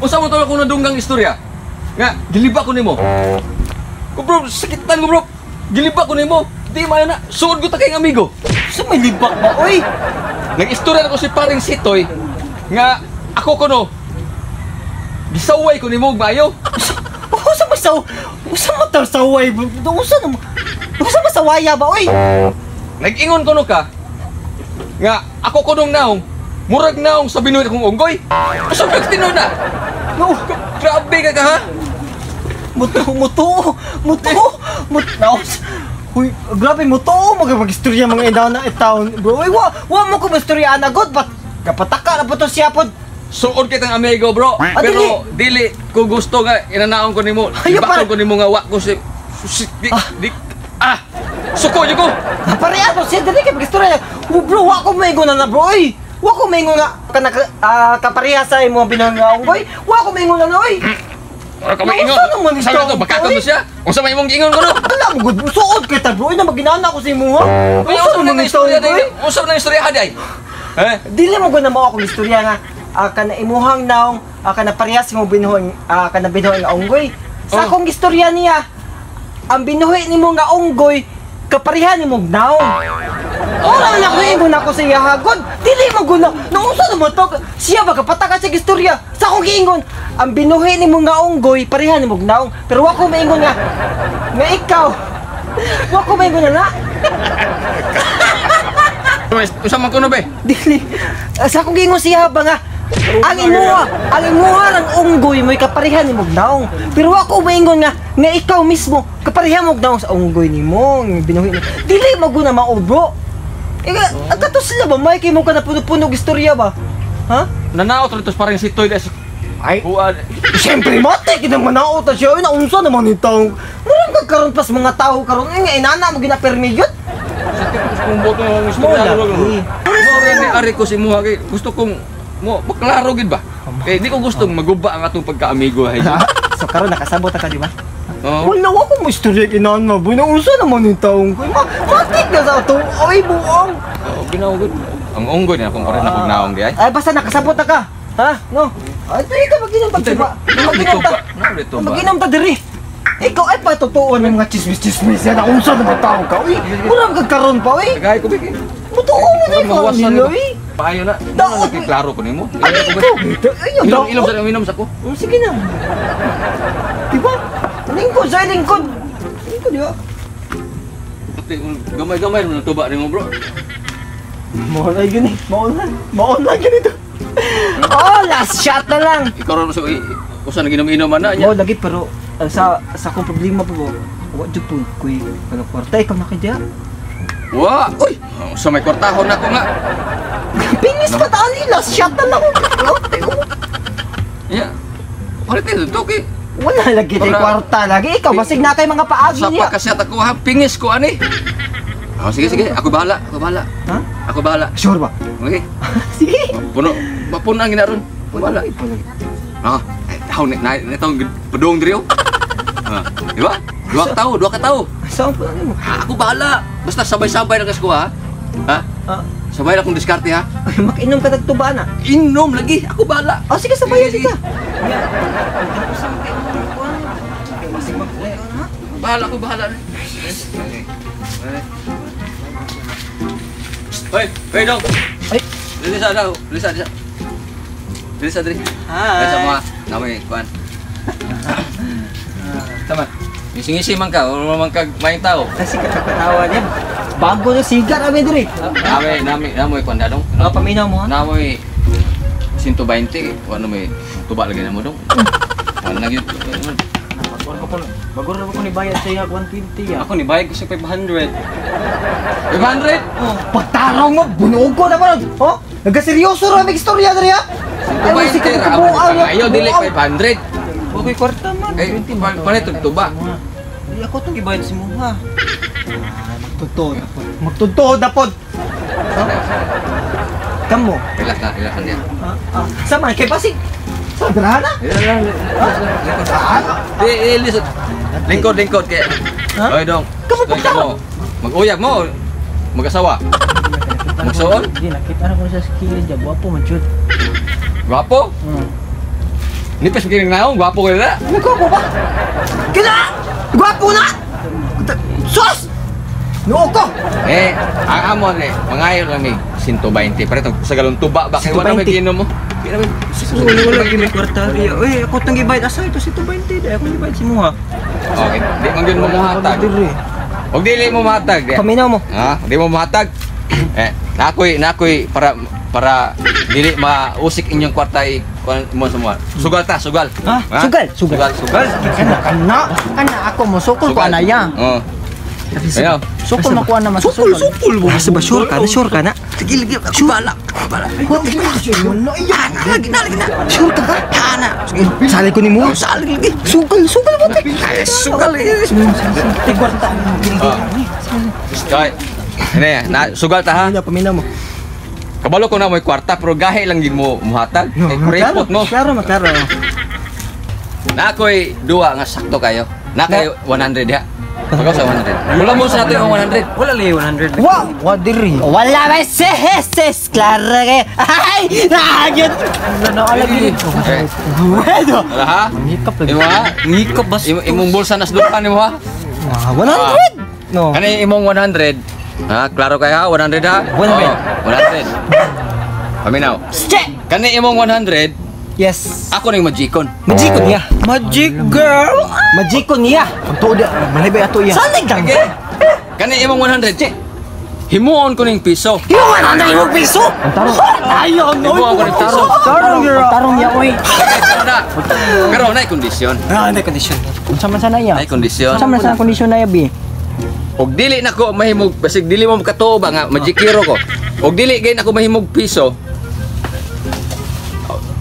Unsa mo to akong nadunggang istorya? Nga giliba ko nimo. Ko bro, sakitan ko bro. Giliba ko nimo. Di man na suod ko ta kay amigo. Sa may libak ba, oy? Nag-istorya ko si paring Sitoy nga ako kuno gisaway ko nimo og maayo. Usa ba sa usa mo tar saway? Usa na usa ba sawaya ba, oy? Nag-ingon kuno ka nga ako kunong naong murag naong sa binuhit akong unggoy. Usa ba tinuod na? No, Grabe ka ka ha? muto muto muto muto. No. Uy, grabe muto mga magistorya mga indaw na taon, bro. Uy, wa wa mo ko mastorya ana god bat kapataka na po to siya pod. Suod kitang amigo bro. Ah, Pero dili ko gusto nga inanaon ko nimo. Ayaw, Ibakon ko nimo nga wa ko si, si di, di, ah suko jud ko. Pareha to siya dili kay magistorya. Oh, bro, wa ko maingon na na bro, oy. Wa ko maingon nga kana kapareha sa imo binuhit nga unggoy. Wa ko maingon na na, oy. Ora ka maingon. Unsa naman Sabi ito, to bakakon oy? mo siya. Unsa may imong giingon ko no? Alam mo gud, suod kita bro, oy, na maginana ko sa imo ha. Uy, Unsa unsa naman man ito, istorya oy? day? Unsa man ang istorya day? Eh? Dili mo gud na mao akong istorya nga kana imuhang naong kana parehas mo binuhi kana binuhi nga unggoy. Sa Oh. akong istorya niya, ang binuhi nimo nga unggoy kapareha nimo og naong. Ora na ko ingon ako sa iya hagod. Dili mo gud na naunsa naman to? Siya ba kapataka sa istorya? Sa akong giingon, ang binuhi nimo nga unggoy pareha nimo og naong. Pero wa ko maingon nga nga ikaw. Wa ko maingon na na. Unsa man kuno be? Dili. Sa akong giingon siya ba nga ang imuha ng unggoy mo'y kapareha ni naong. Pero ako maingon nga nga ikaw mismo kapareha mo naong sa unggoy nimo, ng binuhi nimo. Dili mo guna mao, bro. Ika, ang kato sila ba may kay mo ka na puno-puno og istorya ba? Ha? Nanaot rin to parang si Toy des. Ay, Buwan. siyempre mate kitang manaot ta siya. Ay, naunsa naman itong. Murang ka karon pas mga tao karon. Ay, nga inana mo ginapermi yun. Sakit ko kung boto ng istorya. Mo lagi. Mo rin ni ari ko si Muha kay gusto kong mo maklaro gid ba? Kay di ko gustong maguba ang atong pagkaamigo hay. So karon nakasabot ta ka, di ba? Oo. Wala ako mo istorya kinana boy. Naunsa naman yung taong ko. Matik na sa atong. Ay, buong. Oo, ginaw gud. Ang unggoy na akong pareha na kog naong di ay. Ay, basta nakasabot na ka. Ha? No? Ay, dili ka mag-inom pa. Bro. Mag-inom ta. Dito ba? Mag-inom ta diri. Ikaw ay patotoo ng mga chismis-chismis yan. Naunsa naman tao ka. Uy, murang kagkaroon pa, uy. Tagay ko biki. Mutuo mo na ikaw Mawasan nila, ko. uy. Paayo na. Daot. Daot. Klaro ko nimo. Ay, ikaw. Ay, Inom, daot. inom sa inom sa ko. Oh, sige na. Diba? Lingkod, sa lingkod. Lingkod, diba? Gamay-gamay mo tuba nimo bro. Mauna yun eh. Mauna. Mauna ganito. Oh, last shot na lang. Ikaw ron sa usa na ginom-inom man na niya. Mao lagi pero sa akong problema po, wa jud po koy kanang kwarta ikaw na kay diha. Wa, uy, sa may kwartahon ako nga. Pingis pa ta ani last shot na lang. Oh, tayo. Yeah. Palit ito kay. Wala lagi tay Wala. kwarta lagi ikaw basig na kay mga paagi Sa niya. pagkasyat ako ha, pingis ko ani. Oh, sige sige, ako bahala, ako bahala. Ha? Ako bahala. Sure ba? Okay. Sige. Puno, mapuno ang ginaron. Ako bahala. Ah, ay, taw na na itong padung diri oh. Ah, di ba? Duha ka tawo, duha ka tawo. Saan po na mo? Ah, ako bahala. Basta sabay-sabay lang ko ha. Ha? Ah, Sabay lang akong diskarte ha. ay, makinom ka tagtuba na. Inom lagi, ako bahala. Oh, sige sabayan Sige, ka. Bahala ko, bahala. Hoy, hoy dong. Ay. Dili sa daw, dili sa, dili sa. Dili sa dili. Hi. Ay sa mga namoy kuan. Tama. Ngisi-ngisi man ka, o man ka maayong tao. Kasi katatawa niya. Bago na sigar ami diri. Nami, nami, namoy kuan dadong. Oh, paminaw mo ha. Namoy 120, ano may tuba lagi na mo dong. Wala na gyud. Bago na ko ni bayad sa iya 120 ya. Ako ni bayad ko sa 500. 500? Oh, pagtarong mo, bunuog ko na parang. Oh, nagkaseryoso ra may istorya diri ha. Ay, si 120 ra. kabuang. Ayo dili 500. Okay, kwarta man. Eh, 20 man. palit og tuba. Di ako tong gibayad si Muha. Magtotoo na pod. Magtotoo na pod. Kamo. Relax na, relax na niya. Ah, ah. Sama kay basig. Sa drana? Eh, eh, lisod. Lingkod, lingkod kay. Ha? Oy, dong. Kamu Dong, kamo. Mag-uyab mo. Mag-asawa. Magsuon? Di nakita na ko sa kilid ja, gwapo man jud. Gwapo? Nipis kining naong, gwapo kayo na. May gwapo ba? Kina! Gwapo na! Sus! Noo ko! Eh, ang amon eh, mangayo lang ni 120. Pero itong sa galong tuba ba kay wala may 120. ginom mo. Di na may- Wala wala gyud may kwarta riya. Uy, ako tong gibayad asa ito 120 dai ako gibayad si mo ha. Okay, di man gyud mo muhatag. Diri. Og dili mo muhatag. Di. Paminaw mo. Ha? Di mo muhatag. Eh, nakoy para para dili mausik inyong kwarta i kuan mo sa mga. Sugal ta, sugal. Ha? Sugal, sugal. Sugal, sugal. Kana kana kana ako mo sukol ko anaya. Oo. Ayaw. Sukol makuha na Sukol, masukol. sukol mo. Asa ba? Sure ka na? Sure ka na? Sige, lagi. Ako balak. Balak. Lagi na, lagi na. Sure ka ka? Ana. Sige, sali ko ni mo. Sali lagi. Sukal, sukal mo. Sugal. Ay, kwarta. Oh. Okay. Ini, na, sugal ta ha. Paminaw, paminaw mo. Kabalo ko na mo'y kwarta pero gahi lang gid mo muhatag. Eh, kuripot mo. Klaro, maklaro. Nakoy duwa nga sakto kayo. Nakay 100 diha. Pagaw sa 100. Wala mo sa natin ang 100. Wala lay 100. Wa, wa diri. Wala ba? Seheses! Klaro kayo. Ay! Naagyot! Ano lagi Eh, Bueno! wala ha? Ngikap lagi. Imo ha? Ngikop bas. Imo imong bulsa nas dupan nimo ha? Ah, 100! No. Kani imong 100. Ha, klaro kayo ha? 100 ha? 100. Oo, 100. Paminaw. Che! Kani imong 100, Yes. ako ning magikon. Majiko niya. Magic girl. Majiko niya. Ang tuod malay ba ato iya. Salig lang. Okay. Kani imong 100, che. Himuon ko ning piso. Yung 100 imong piso! Ayaw, no! Himuon ko ning piso. Tarong tarong ya oy. Okay, pero na. Pero na kondisyon. Ah, na kondisyon. Unsa man sana iya? Nay kondisyon. Unsa man sana kondisyon na iya bi? Og dili nako mahimog basig dili mo makatuo ba nga majikiro ko. Og dili gay nako mahimog piso.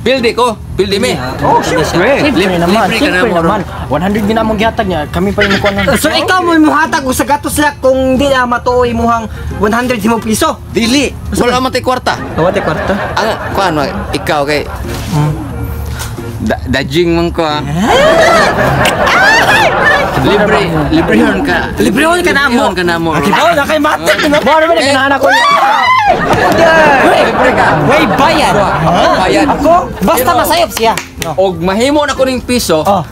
Pildi ko, pildi mi. Oh, siyempre. Siyempre naman, Libre ka siyempre na mo, naman. 100 gina mong gihatag niya. Kami pa yung mukuha So ikaw mo muhatag og sa gatos lang kung di na matuoy imuhang 100 imong piso. Dili, wala man tay kwarta. Tawa te kwarta. Ang kuan mo ikaw kay dajing man ko ha. Libre, librehon ka. Librehon ka na mo. Librehon ka na mo. Oh, na kay matik na. Mo naman ganahan ako. Libre ka. Way bayad. Bayad. Ako basta Pero- masayop siya. Og mahimo na ko ning piso, Oh.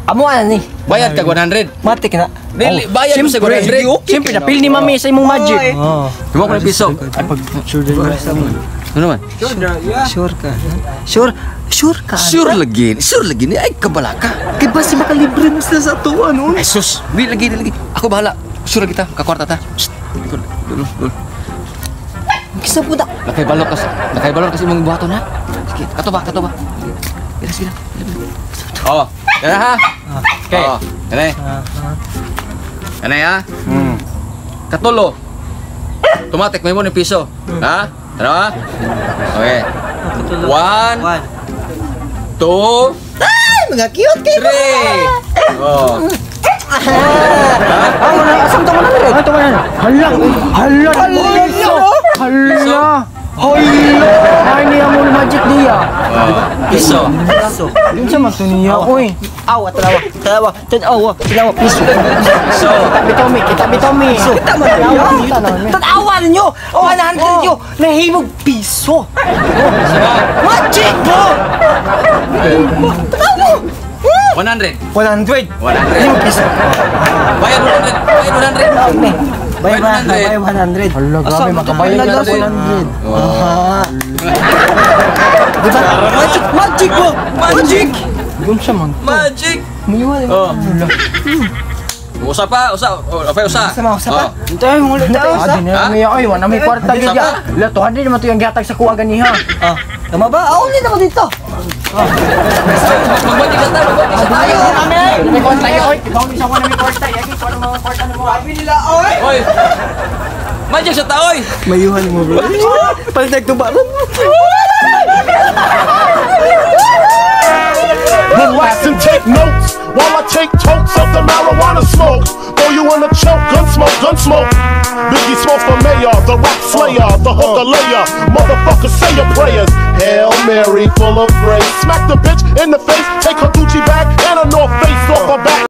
Amo ana ni. bayad kag 100. Matik na. Dili, bayad mo sa 100. Siyempre na ni mami sa imong magic. Oh. Himo ko ning piso. Ay pag sure din. Ano man? Sure ka. Sure. Sure ka. Sure lagi, sure lagi ni ay kabalaka. Kay basta makalibre mo sila sa tuwa no. Ay sus, di lagi, di lagi. Ako bahala. Sure kita, kakwarta ta. Shh. Dul, dul, dul. Kisa po da. Nakay balok kasi imong buhaton ha. Sige, kato ba, kato ba. Sige, sige. Oh, tara ha. Okay. Oh, tara. Ano ha? Katulo. Tumatik may mo ni piso. Ha? Tara ha? Okay. One, One. two, Ay, mga cute kay. three. Oh. Ay, asam to 100? Ano to 100? Hala, hala, hala. Hala. Hala. Ay niya mo magic diya. Oh. Piso. Piso. Unsa man to niya oy? Awa, tanawa, tanawa, tanawa, tanawa, piso. Piso. Kita bitaw mi, kita bitaw mi. Kita man ninyo. Tanawa ninyo. Oh, 100 nyo. Nahimog piso. Piso ba? Magic bro! Tanawa! 100. 100. 100. Yung piso. Bayad 100. Bayad 100. Bay 100. Bay 100. Hala, grabe makabayad Hala, na 100. Aha. Diba? Magic, magic bro! Magic! Unsa man? Magic. Muniwala. Oh. Usa pa, usa. Oh, okay, usa. Usa ma, usa pa. Oh. Tay, wala tayo, Ah, di na mi oy, wala may kwarta Usa gid ya. pa? La 200 naman to yung gihatag sa kuha ganiha. Ah, tama ba? Ah, uli na ko dito. Magbatik sa ta, magbatik sa ta. Ayo, May kwarta ya oy, ikaw ni sa wala may kwarta. Yagi ko mga kwarta na mo. Oy. Magic sa ta, oy. Mayuhan mo bro. Palit nagtuba ron. Relax and take notes while I take tokes of the marijuana smoke. Throw you in a choke, gun smoke, gun smoke. Biggie Smalls for mayor, the rap slayer, the hooker layer. Motherfucker, say your prayers. Hail Mary, full of grace. Smack the bitch in the face, take her Gucci bag and her North Face off her back.